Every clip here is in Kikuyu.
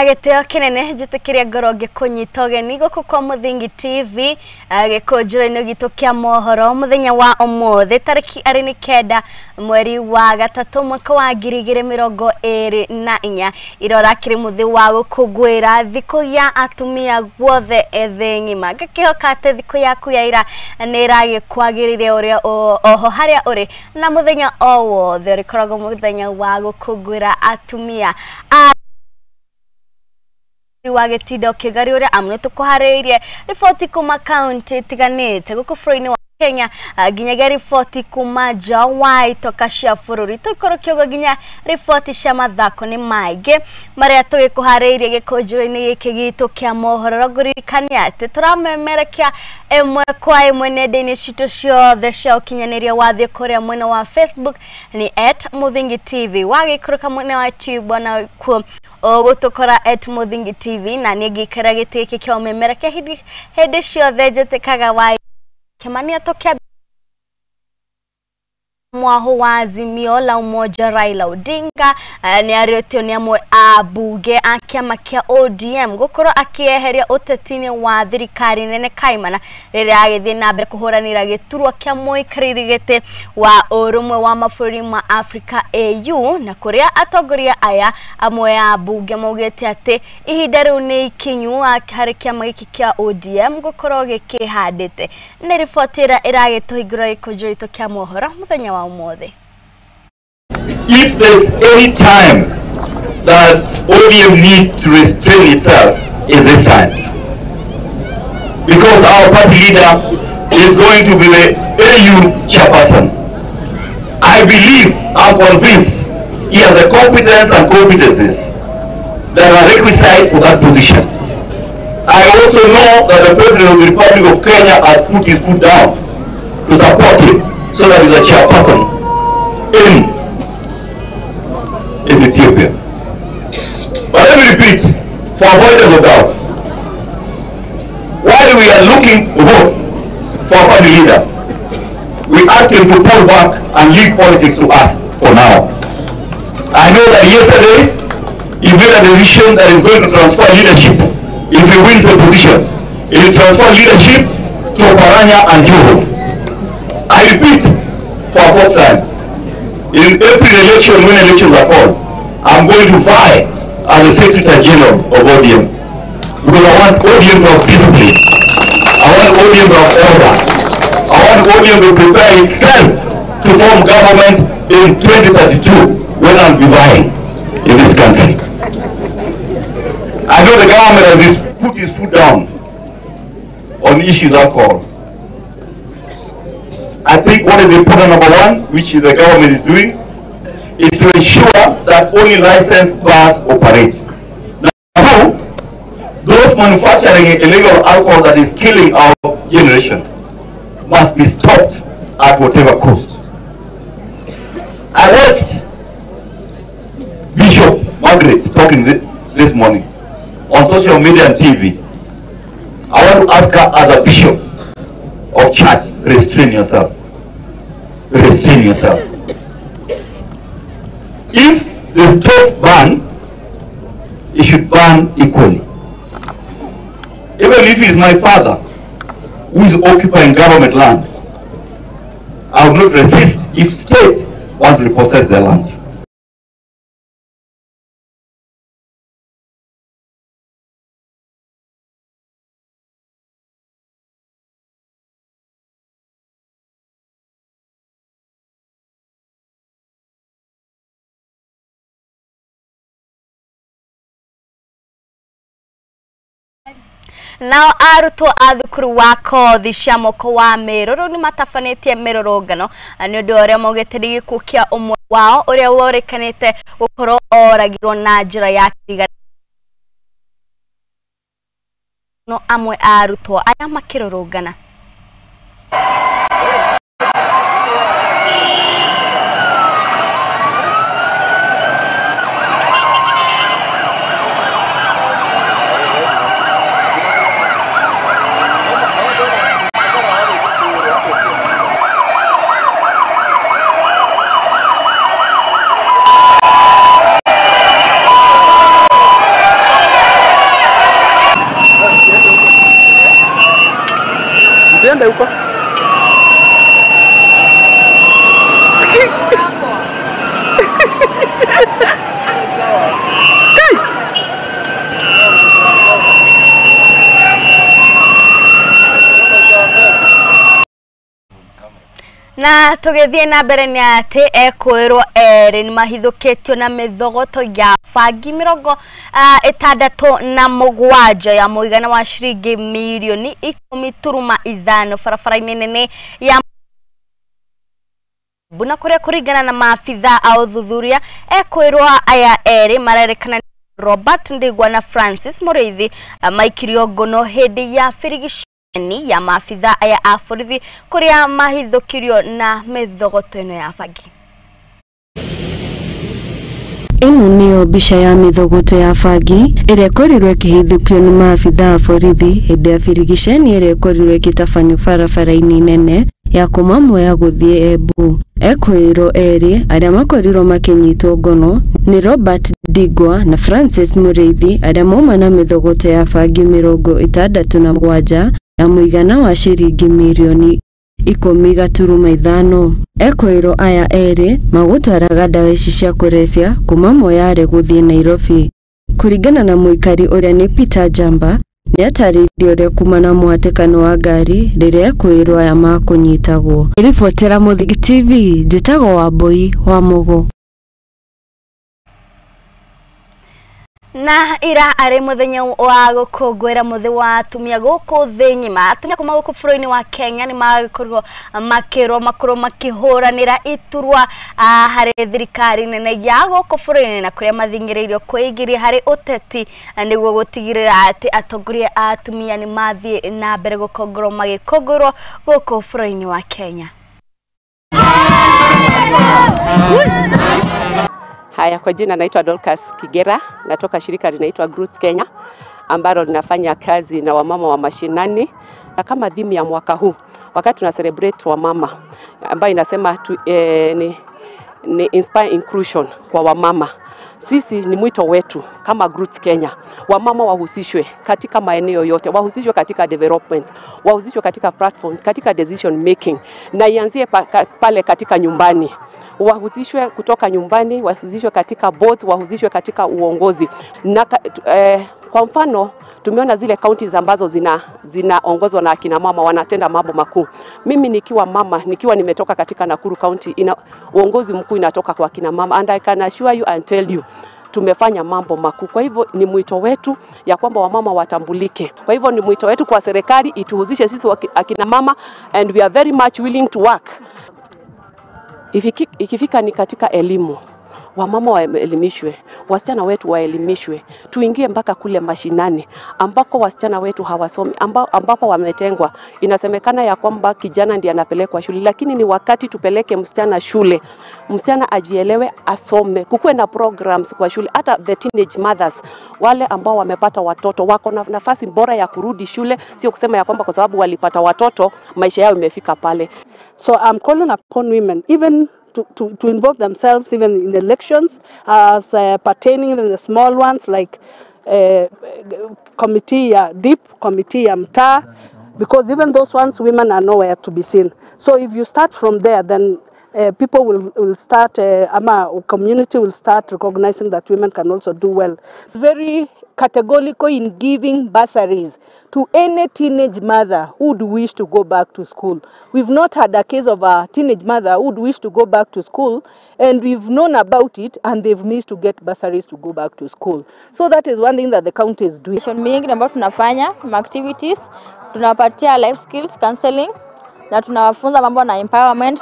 Na gĩtĩo kĩnene njĩtĩkĩria ngorwo ngĩkũnyita ũgeni gũkũ kwa Mũthingi TV gĩkũnjĩro-inĩ gitũ kĩa mohoro mũthenya wa ũmũthĩ tarĩki arĩ nĩ 9 mweri wa gatatũ mwaka wa 2024 irora kĩrĩ mũthĩ wa gũkũngũĩra thikũ ya atumia guothe thĩ ng'ima. Ngakĩhoka atĩ thikũ yaku ya ira nĩ ĩragĩkwagĩrĩire ũrĩa oho harĩa ũrĩ na mũthenya o wothe ũrĩkoragwo mũthenya wa gũkũngũĩra atumia wa gĩtindo kĩgari ũrĩa amu nĩtũkũharĩirie riboti kuma kaunti itiganĩte gũkũ bũrũri-inĩ wa Kenya nginyagia riboti kuma nja wa itoka cia bũrũri tũikũrũkie ũguo nginya riboti cia mathako nĩ maingĩ marĩa tũgĩkũharĩirie gĩkũnjĩro-inĩ gĩkĩ gitũ kĩa mohoro. Ngũririkania atĩ tũramemerekia ĩmwe kwa ĩmwe nenda-inĩ citũ ciothe cia ũkinyanĩria wathiĩ kũrĩa mwena wa Facebook nĩ @Muthingi TV, wagĩikũrũka mwena wa YouTube ona kuo ũgũtũkora @Muthingi TV, na niĩ ngĩikara gĩtĩ gĩkĩ kĩa ũmemerekia hĩndĩ ciothe njĩtĩkaga wa Kimania tokea mwaho wa Azimio la Umoja Raila Odinga nĩ arĩtio nĩ amwe a bunge a kĩama kĩa ODM gũkorwo akĩeheria ũteti-inĩ wa thirikari nene kaimana rĩrĩa agĩthiĩ na mbere kũhũranĩra gĩturwa kĩa mũikarĩri gĩtĩ wa ũrũmwe wa mabũrũri ma Afrika AU, na kũrĩa atongoria aya amwe a bunge maugĩte atĩ ihinda rĩu nĩ ikinyu harĩ kĩama gĩkĩ kĩa ODM gũkorwo gĩkĩhandĩte. Nĩ riboti ĩrĩa ĩragĩtũhingũra gĩkũnjũ gitũ kĩa mohoro mũthenya wa ũmũthĩ. If there's any time that ODM need to restrain itself, is this time. Because our party leader is going to be the AU chairperson. I believe, I'm convinced, he has the competence and competencies that are requisite for that position. I also know that the President of the Republic of Kenya has put his foot down to support him, so that he's a chairperson in Ethiopia. But let me repeat, for avoidance of doubt, while we are looking for votes for a party leader, we ask him to pull back and leave politics to us for now. I know that yesterday he made a decision that is going to transfer leadership. If he wins the position, he will transfer leadership to Oparanya and Joho. I repeat for a fourth time, in every election, when elections are called, I'm going to vie as the Secretary General of ODM, because I want ODM to have discipline. I want ODM to have order. I want ODM to prepare itself to form government in 2032 when I'll be vying in this country. I know the government has put his foot down on issues alcohol. I think what is important, number one, which is the government is doing, is to ensure that only licensed bars operate. Now, those manufacturing illegal alcohol that is killing our generations must be stopped at whatever cost. I watched Bishop Margaret talking this morning on social media and TV. I want to ask her as a bishop of church, restrain yourself. Restrain yourself. If the state bans, it should ban equally. Even if it's my father who is occupying government land, I will not resist if state wants to repossess their land. Nao arutwo a thukuru wa kothi cia moko wa Meru rĩu nĩmatabanĩtie mĩrũrũngano nĩ ũndũ wa ũrĩa maugĩte nĩ gĩkuũ kĩa ũmwe wao ũrĩa worĩkanĩte gũkorwo oragirwo na njĩra ya kĩrigano. Amwe a arutwo aya makĩrũrũngana. Usiende huko. Na tugithie na mbere ni ati ekwirwo eri ni mahithukitio na mithogoto ya bangi 67 ya muigana wa ciringi mirioni 10.5 barabara-ini nene ya Buna kuria kuringana na maabithaa a uthuthuria ekwirwo aya eri marerekana Robert Ndigwa na Francis Muriithi maikirio ngono hindi ya birigiceni ya maabithaa aya a borithi kuria mahithukirio na mithogoto ino ya bangi. Ĩno nĩyo mbica ya mĩthogoto ya bangi ĩrĩa ĩkorirwo ĩkĩhithũkio nĩ maabithaa a borithi hĩndĩ ya birigiceni ĩrĩa ĩkorirwo ĩgĩtabanio barabara-inĩ nene ya kuma Mwea gũthiĩ Embu. Ekwĩrwo erĩ arĩa makorirwo makĩnyitwo ngono nĩ Robert Ndigwa na Francis Muriithi arĩa mauma na mĩthogoto ya bangi 67 ya mũigana wa ciringi mirioni 10.5. Ekwĩrwo aya erĩ magũtwaraga ndawa ici cia kũrebia kuma Moyale gũthiĩ Nairobi. Kũringana na mũikari ũrĩa nĩ Peter Jamba, nĩatarĩirie ũrĩa kuma na mũhatĩkano wa ngari rĩrĩa ekwĩrwo aya makũnyitagwo. Ngĩribotera Mũthingi TV, njĩtagwo Wambui wa Mũgo. Na ira ari muthenya wa gukungwira muthi wa atumia guku thi ng'ima. Atumia kuma guku bũrũri-inĩ wa Kenya ni magĩkorirwo makĩrwo makorwo makĩhũranĩra iturwa harĩ thirikari nene ya gũkũ bũrũri-inĩ na kũrĩa mathing'ĩrĩirio kwĩingĩria harĩ ũteti nĩguo gũtigĩrĩra atĩ atongoria a atumia nĩ mathiĩ na mbere gũkongorwo magĩkũngũĩrwo gũkũ bũrũri-inĩ wa Kenya. Haya, kwa jina naitwa Dorcas Kigera, natoka shirika linaitwa Groots Kenya ambalo linafanya kazi na wamama wa mashinani. Na kama dhimu ya mwaka huu wakati tuna celebrate wamama ambayo inasema ni inspire inclusion kwa wamama. Sisi ni mwito wetu kama Groots Kenya, wamama wahusishwe katika maeneo yote, wahusishwe katika development, wahusishwe katika platform, katika decision making, na ianzie pale katika nyumbani. Wahusishwe kutoka nyumbani, wahusishwe katika boards, wahusishwe katika uongozi. Na kwa mfano tumeona zile counties ambazo zinaongozwa na akina mama wanatenda mambo makuu. Mimi nikiwa mama, nikiwa nimetoka katika Nakuru County, ina uongozi mkuu inatoka kwa akina mama, and I can assure you and tell you tumefanya mambo makuu. Kwa hivyo ni mwito wetu ya kwamba wamama watambulike. Kwa hivyo ni mwito wetu kwa serikali ituhusishe sisi akina mama, and we are very much willing to work. Ikifika ni katika elimu, wamama waelimishwe, wasichana wetu waelimishwe, tuingie mpaka kule mashinani ambako wasichana wetu hawasomi, ambapo wametengwa. Inasemekana ya kwamba kijana ndiye anapelekwa shule, lakini ni wakati tupeleke msichana shule, msichana ajielewe, asome, kukuwe na programs kwa shule. Hata the teenage mothers, wale ambao wamepata watoto wako na nafasi bora ya kurudi shule, sio kusema ya kwamba kwa sababu walipata watoto maisha yao imefika pale. So I'm calling upon women even to involve themselves even in elections as pertaining even the small ones like committee ya deep, committee ya mtaa, because even those ones women are nowhere to be seen. So if you start from there, then people will start, ama community will start recognizing that women can also do well. Very categorical in giving bursaries to any teenage mother who would wish to go back to school. We've not had a case of a teenage mother who would wish to go back to school, and we've known about it and they've missed to get bursaries to go back to school. So that is one thing that the county is doing. Mingi ambayo tunafanya activities, tunawapatia life skills counseling na tunawafunza mambo na empowerment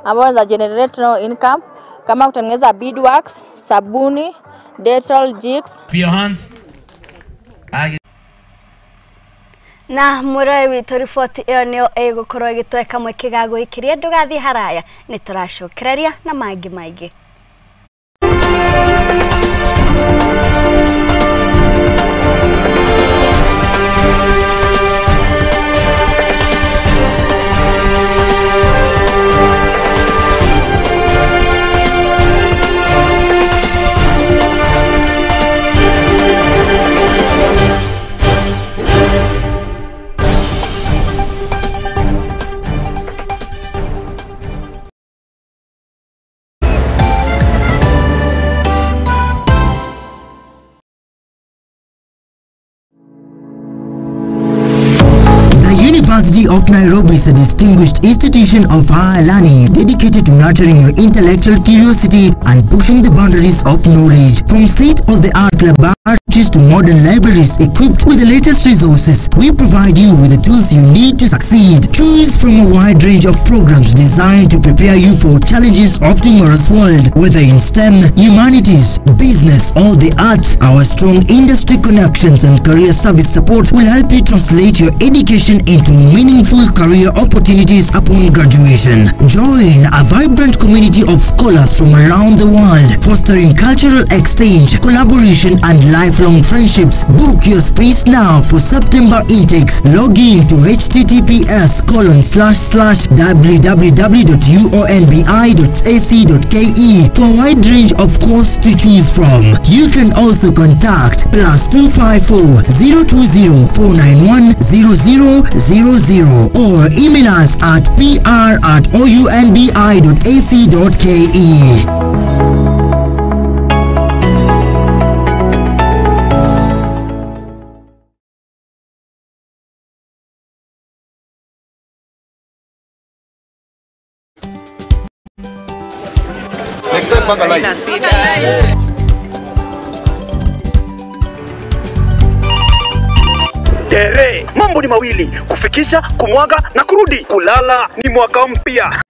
ambayo za generate no income kama kutengeneza beadworks, sabuni, Dettol, jigs. Your hands. Na mũrori witũ riboti ĩyo nĩyo ĩgũkorwo ĩgĩtweka mweke ga gwĩkĩria ndũgathiĩ haraya, nĩ tũracokereria na mangĩ maingĩ. University of Nairobi is a distinguished institution of higher learning dedicated to nurturing your intellectual curiosity and pushing the boundaries of knowledge. From state-of-the-art laboratories to modern libraries equipped with the latest resources, we provide you with the tools you need to succeed. Choose from a wide range of programs designed to prepare you for challenges of tomorrow's world, whether in STEM, humanities, business, or the arts. Our strong industry connections and career service support will help you translate your education into meaningful career opportunities upon graduation. Join a vibrant community of scholars from around the world, fostering cultural exchange, collaboration, and lifelong friendships. Book your space now for September intakes. Log in to https://www.uonbi.ac.ke for a wide range of courses to choose from. You can also contact +254 020 491 0000 or email us at pr@ounbi.ac.ke. Next time, panga line. Tere, mambo ni mawili, kufikisha, kumwaga na kurudi. Kulala ni mwaka mpya.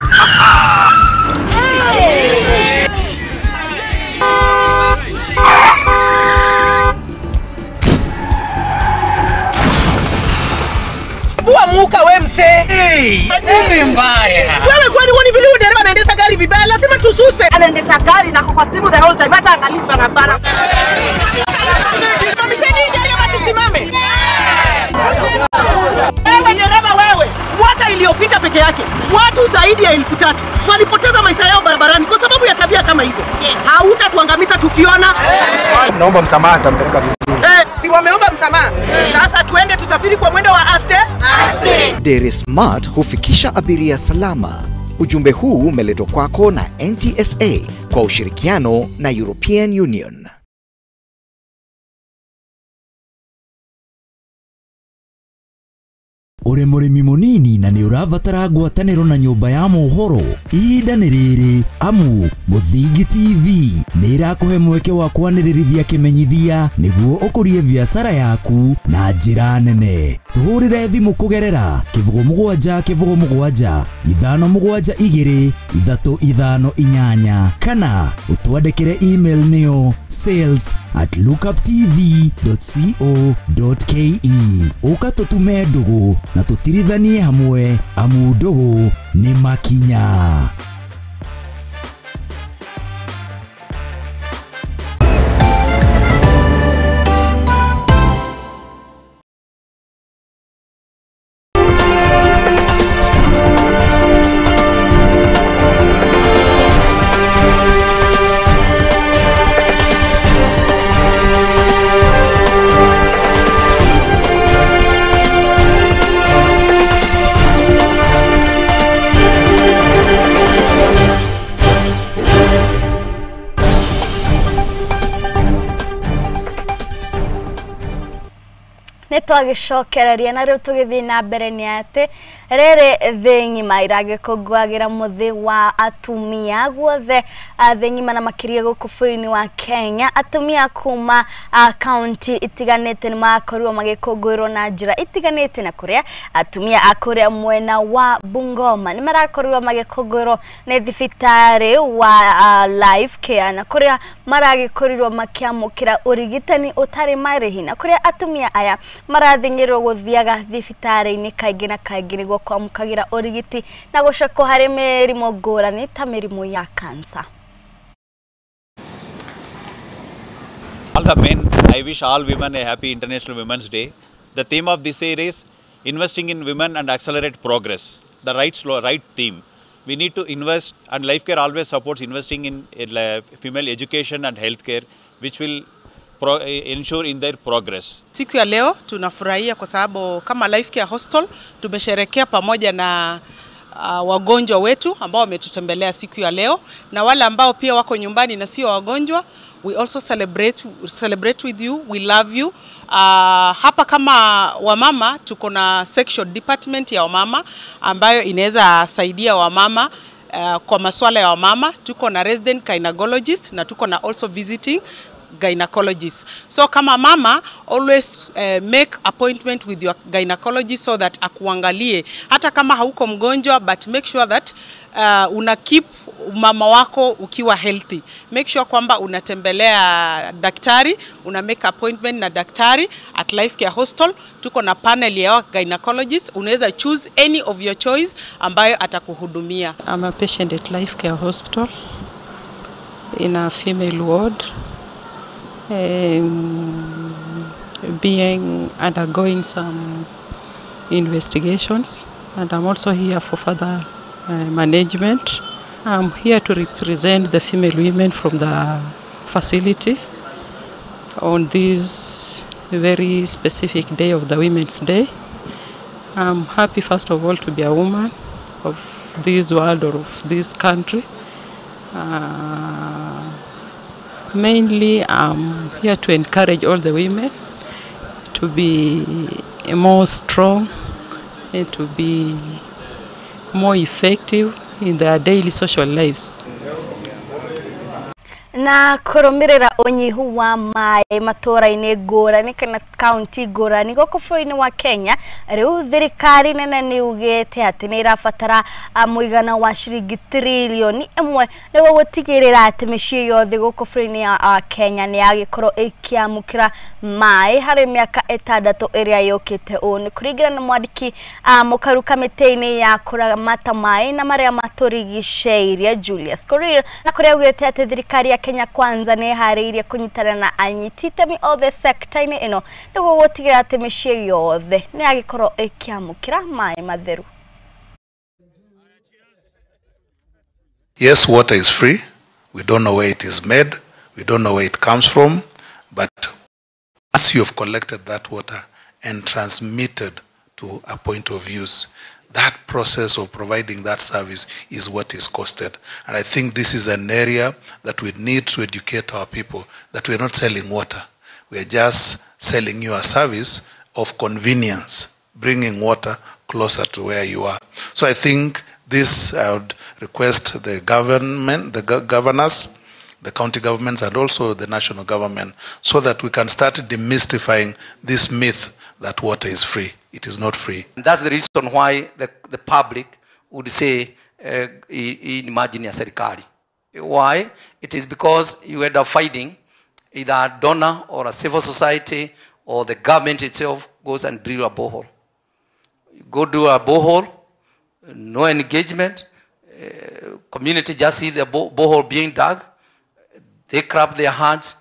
Bua muka we mse. Hey, nini mbaya? Wewe kwani huoni vile huyu dereva anaendesha gari vibaya? Lazima tususe. Anaendesha gari na kwa simu the whole time, hata angalii barabara. Simamisheni gari ama tusimame. Wewe dereva wewe, mwaka iliyopita peke yake watu zaidi ya 3000 walipoteza maisha yao barabarani kwa sababu ya tabia kama hizo. Hautatuangamiza tukiona. Naomba msamaha, nitampeleka vizuri. Si wameomba msamaha. Sasa tuende tusafiri kwa mwendo wa aste. Aste. Dere Smart hufikisha abiria salama. Ujumbe huu umeletwa kwako na NTSA kwa ushirikiano na European Union. Uri mũrĩmi mũnini na nĩ ũrabatara ngwatanĩro na nyũmba ya mohoro, ihinda nĩ rĩrĩ amu Mũthingi TV nĩ ĩrakũhe mweke wa kwanĩrĩrithia kĩmenyithia nĩguo ũkũrie biacara yaku na njĩra nene. Tũhũrĩre thimũ kũgerera 07 07 572 358 kana ũtwandĩkĩre email nĩyo sales@lookuptv.co.ke. Ũka tũtume ndũgũ na tũtirithanie hamwe amu ndũgũ nĩ makinya. Twagicokereria na riu tugithii na mbere ni ati riri thi ng'ima iragikũngũagĩra muthi wa atumia guothe thi ng'ima na makiria guku bũrũri-inĩ wa Kenya. Atumia kuma kaunti itiganĩte nĩ makorirwo magĩkũngũĩrwo na njĩra itiganĩte, na kũrĩa atumia a kũrĩa mwena wa Bungoma nĩ marakorirwo magĩkũngũĩrwo nĩ thibitarĩ wa Life Care, na kũrĩa maragĩkorirwo makĩamũkĩra ũrigitani ũtarĩ marĩhi, na kũrĩa atumia aya marathing'ĩrwo gũthiaga thibitarĩ-inĩ kaingĩ na kaingĩ nĩguo kwamũkagĩra ũrigiti na gũcekwo harĩ mĩrimũ ngũrani ta mĩrimũ ya kansa. All the men, I wish all women a happy International Women's Day. The theme of this year is investing in women and accelerate progress. The right theme. We need to invest, and Life Care always supports investing in female education and healthcare, which will ensure in their progress. Siku ya leo tunafurahia kwa sababu kama Life Care Hostel tumesherehekea pamoja na wagonjwa wetu ambao wametutembelea siku ya leo, na wale ambao pia wako nyumbani na sio wagonjwa, we also celebrate with you. We love you. Hapa kama wamama tuko na section department ya wamama ambayo inaweza saidia wamama kwa masuala ya wamama. Tuko na resident gynecologist na tuko na also visiting gynecologist. So kama mama, always make appointment with your gynecologist so that akuangalie. Hata kama hauko mgonjwa, but make sure that una keep mama wako ukiwa healthy. Make sure kwamba unatembelea daktari, una make appointment na daktari at Life Care Hostel. Tuko na panel ya gynecologist, unaweza choose any of your choice ambayo atakuhudumia. I'm a patient at Life Care Hospital in a female ward, being undergoing some investigations, and I'm also here for further management. I'm here to represent the female women from the facility on this very specific day of the Women's Day. I'm happy, first of all, to be a woman of this world or of this country. Mainly, I'm here to encourage all the women to be more strong and to be more effective in their daily social lives. Na kũrũmĩrĩra ũnyihu wa maĩ matũra-inĩ ngũrani kana kaunti ngũrani gũkũ bũrũri-inĩ wa Kenya, rĩu thirikari nene nĩ ugĩte atĩ nĩ ĩrabatara mũigana wa ciringi trilioni 1 nĩguo gũtigĩrĩra atĩ mĩciĩ yothe gũkũ bũrũri-inĩ wa Kenya nĩ yagĩkorwo ĩkĩamũkĩra maĩ harĩ mĩaka 6 ĩrĩa yũkĩte. Ũũ nĩ kũringana na mwandĩki mũkaru kamĩtĩ-inĩ ya kũramata maĩ na marĩa matũrigicĩirie Julius Korir, na kũrĩa augĩte atĩ thirikari ya Kenya Kwanza nĩ ĩharĩirie kũnyitana na anyiti itemi othe sekta-inĩ ĩno nĩguo gũtigĩrĩra atĩ mĩciĩ yothe nĩ yagĩkorwo ĩkĩamũkĩra maĩ matheru. Yes, water is free. We don't know where it is made. We don't know where it comes from. But once you have collected that water and transmitted to a point of use, that process of providing that service is what is costed. And I think this is an area that we need to educate our people, that we are not selling water. We are just selling you a service of convenience, bringing water closer to where you are. So I think this, I would request the government, the governors, the county governments, and also the national government, so that we can start demystifying this myth that water is free. It is not free. And that's the reason why the public would say, in margin ya serikali. Why? It is because you end up fighting either a donor or a civil society or the government itself goes and drill a borehole. You go do a borehole, no engagement, community just see the borehole being dug, they clap their hands,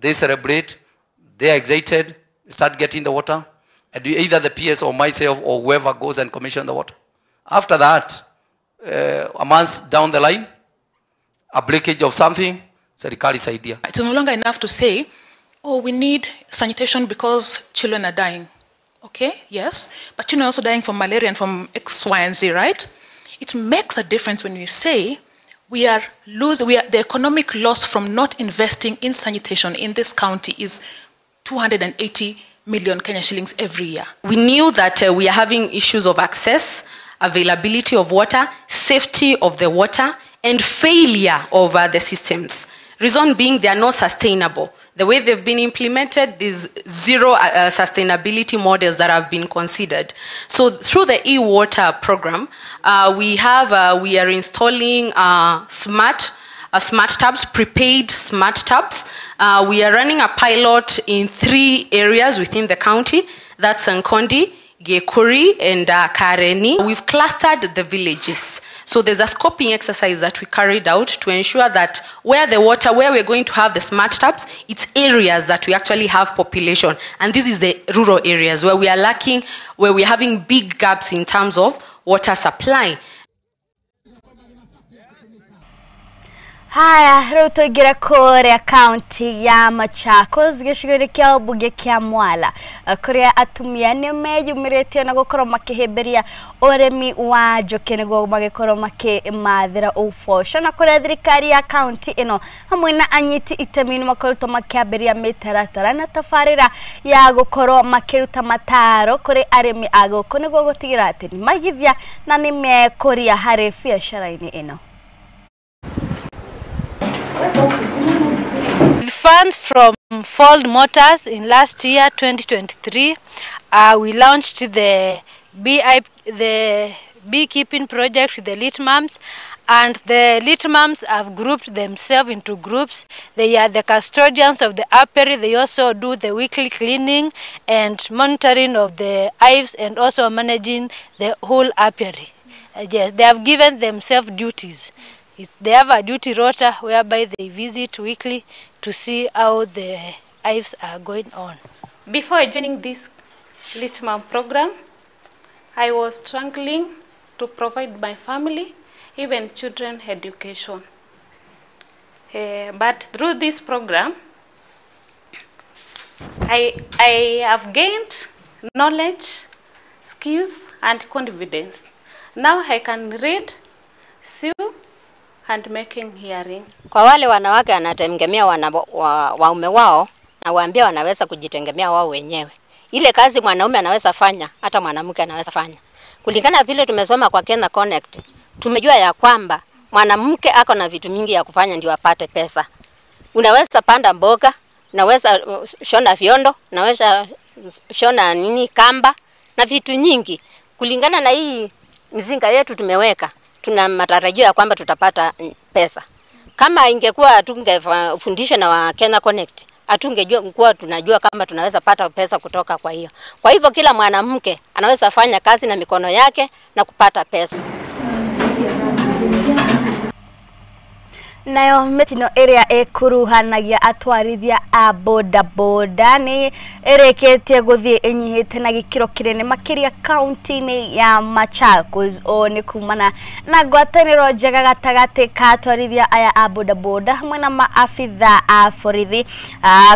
they celebrate, they are excited, start getting the water, and either the PS or myself or whoever goes and commission the water. After that, a month down the line, a breakage of something, serikali saidia. It's no longer enough to say, oh, we need sanitation because children are dying. Okay, yes, but children are also dying from malaria and from X, Y, and Z, right? It makes a difference when we say we are losing, the economic loss from not investing in sanitation in this county is 280 million Kenya shillings every year. We knew that we are having issues of access, availability of water, safety of the water, and failure of the systems. Reason being, they are not sustainable. The way they've been implemented, there's zero sustainability models that have been considered. So through the eWater program, we are installing smart taps, prepaid smart taps. We are running a pilot in 3 areas within the county. That's Nkondi, Gekuri, and Kareni. We've clustered the villages. So there's a scoping exercise that we carried out to ensure that where we're going to have the smart taps, it's areas that we actually have population. And this is the rural areas where we are lacking, where we're having big gaps in terms of water supply. Haya, rĩu tũingĩre kũrĩa kaunti ya Machakos gĩcigo-inĩ kĩa ũmbunge kĩa Mwala kũrĩa atumia nĩ meyumĩrĩtie na gũkorwo makĩhĩmbĩria ũrĩmi wa njũkĩ nĩguo magĩkorwo makĩmathĩra ũboco, na kũrĩa thirikari ya kaunti ĩno hamwe na anyiti itemi nĩ makoretwo makĩambĩrĩria mĩtaratara na tabarĩra ya gũkorwo makĩruta mataro kũrĩ arĩmi a gũkũ nĩguo gũtigĩrĩra atĩ nĩ maigithia na nĩ mekũria harĩ biacara-inĩ ĩno. With funds from Ford Motors in last year 2023, we launched the beekeeping project with the Lit Moms, and the Lit Moms have grouped themselves into groups. They are the custodians of the apiary. They also do the weekly cleaning and monitoring of the hives and also managing the whole apiary. Yes, they have given themselves duties. They have a duty rota whereby they visit weekly to see how the hives are going on. Before joining this Lit Mom program, I was struggling to provide my family, even children, education. But through this program, I have gained knowledge, skills, and confidence. Now I can read, sew, and making hearing. Kwa wale wanawake wanategemea waume wao, na waambia wanaweza kujitegemea wao wenyewe. Ile kazi mwanaume anaweza fanya, hata mwanamke anaweza fanya. Kulingana vile tumesoma kwa Kenya Connect, tumejua ya kwamba mwanamke ako na vitu mingi ya kufanya ndio apate pesa. Unaweza panda mboga, unaweza shona vyondo, unaweza shona nini kamba na vitu nyingi. Kulingana na hii mzinga yetu tumeweka, tuna matarajio ya kwamba tutapata pesa. Kama ingekuwa tungefundishwa na wa Kenya Connect, hatungejua kuwa tunajua kama tunaweza pata pesa kutoka kwa hiyo. Kwa hivyo kila mwanamke anaweza fanya kazi na mikono yake na kupata pesa. Nayo mĩtino ĩrĩa ĩkuruhanagia atwarithia a bodaboda nĩ ĩrĩkĩtie gũthiĩ ĩnyihĩte na gĩkĩro kĩnene makĩria kaunti-inĩ ya Machakos. Ũũ nĩ kumana na ngwatanĩro njega gatagatĩ ka atwarithia aya a bodaboda hamwe na maabitha a borithi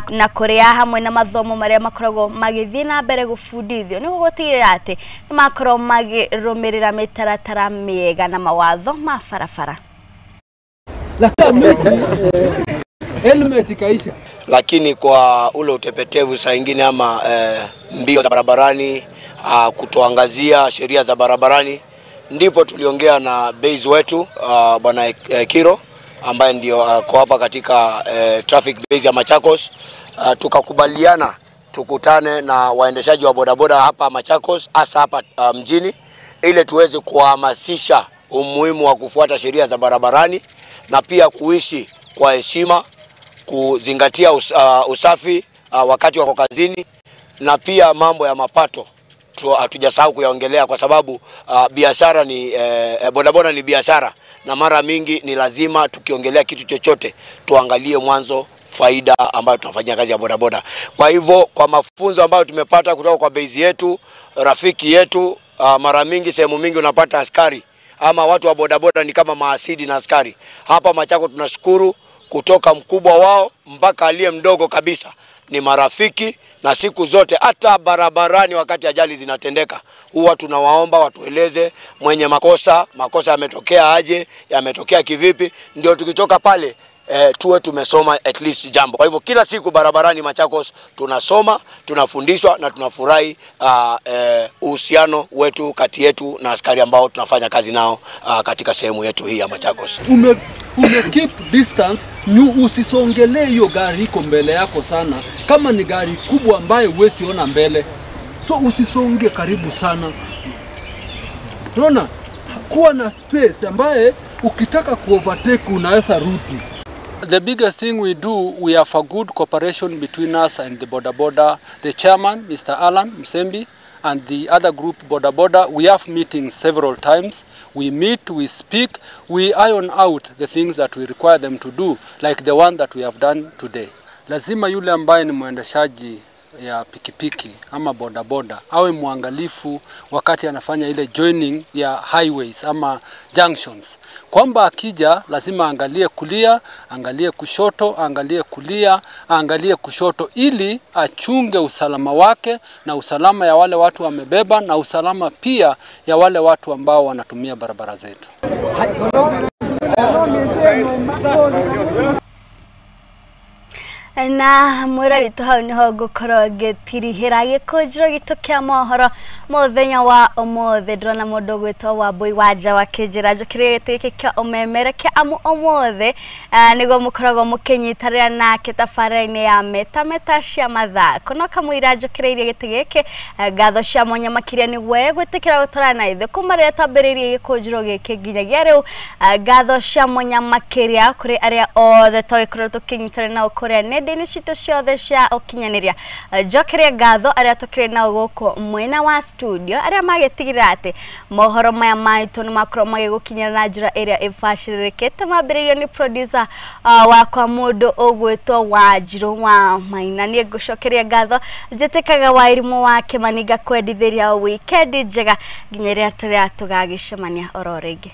na kũrĩa hamwe na mathomo marĩa makoragwo magĩthiĩ na mbere gũbundithio nĩguo gũtigĩrĩra atĩ nĩ makorwo makĩrũmĩrĩra mĩtaratara mĩega na mawatho ma barabara. Helmet ikaisha. Lakini kwa ule utepetevu saa nyingine ama mbio za barabarani, kutoangazia sheria za barabarani, ndipo tuliongea na base wetu bwana Kiro ambaye ndio kwa hapa katika traffic base ya Machakos. Tukakubaliana tukutane na waendeshaji wa bodaboda hapa Machakos, hasa hapa mjini, ili tuweze kuhamasisha umuhimu wa kufuata sheria za barabarani na pia kuishi kwa heshima, kuzingatia usafi wakati wako kazini, na pia mambo ya mapato hatujasahau kuyaongelea, kwa sababu biashara ni bodaboda ni biashara, na mara mingi ni lazima tukiongelea kitu chochote tuangalie mwanzo faida ambayo tunafanyia kazi ya bodaboda. Kwa hivyo kwa mafunzo ambayo tumepata kutoka kwa base yetu, rafiki yetu, mara mingi sehemu mingi unapata askari ama watu wa bodaboda ni kama maasidi na askari. Hapa Machakos tunashukuru kutoka mkubwa wao mpaka aliye mdogo kabisa ni marafiki, na siku zote hata barabarani wakati ajali zinatendeka huwa tunawaomba watueleze mwenye makosa, makosa yametokea aje, yametokea kivipi, ndio tukitoka pale tuwe tumesoma at least jambo. Kwa hivyo kila siku barabarani Machakos tunasoma, tunafundishwa na tunafurahi uhusiano wetu kati yetu na askari ambao tunafanya kazi nao katika sehemu yetu hii ya Machakos. Ume keep distance, usisongelee hiyo gari iko mbele yako sana. Kama ni gari kubwa ambayo huwezi ona mbele, so usisonge karibu sana. Unaona, kuwa na space ambaye ukitaka kuovertake unaweza rudi. The biggest thing we do, we have a good cooperation between us and the Boda Boda, the chairman, Mr. Alan Msembi, and the other group, Boda Boda. We have meetings several times. We meet, we speak, we iron out the things that we require them to do, like the one that we have done today. Lazima yule ambaye ni mwendeshaji ya pikipiki ama bodaboda awe mwangalifu wakati anafanya ile joining ya highways ama junctions, kwamba akija lazima angalie kulia, angalie kushoto, angalie kulia, angalie kushoto, ili achunge usalama wake na usalama ya wale watu wamebeba na usalama pia ya wale watu ambao wanatumia barabara zetu. Na mwira witũ hau niho ngũkorwo ngĩtirihĩra gĩkũnjĩro gitũ kĩa mohoro mũthenya wa ũmũthĩ. Ndĩrona mũndũ ũgwĩtwo Wambui Wanja wakĩnjĩra njũkĩre gĩtĩ gĩkĩ kĩa ũmemerekia, amu ũmũthĩ nĩguo mũkoragwo mũkĩnyitanĩra nake tabarĩra-inĩ ya meta meta cia mathako. No kamũira njũkĩrĩirie gĩtĩ gĩkĩ, ngatho cia mwanya makĩria nĩ we gwĩtĩkĩra gũtwarana na ithuĩ kuma rĩrĩa twambĩrĩirie gĩkũnjĩro gĩkĩ nginyagia rĩu. Ngatho cia mwanya makĩria kũrĩ arĩa othe twagĩkorirwo tũkĩnyitanĩra nao kũrĩa nenda-inĩ citũ ciothe cia ũkinyanĩria. Njokerie ngatho arĩa tũkĩrĩ nao gũkũ mwena wa studio, arĩa magĩtigĩrĩra atĩ mohoro maya maitũ nĩ makorwo magĩgũkinyĩra na njĩra ĩrĩa ĩbacĩrĩrĩkĩte. Mambĩrĩirio nĩ producer wakwa mũndũ ũgwĩtwo Wanjirũ wa Maina. Niĩ ngũcokeria ngatho, njĩtĩkaga Wairimũ wa Kĩmani, ngakwendithĩria wikendi njega nginya rĩrĩa tũrĩa tũgagĩcemania oro rĩngĩ.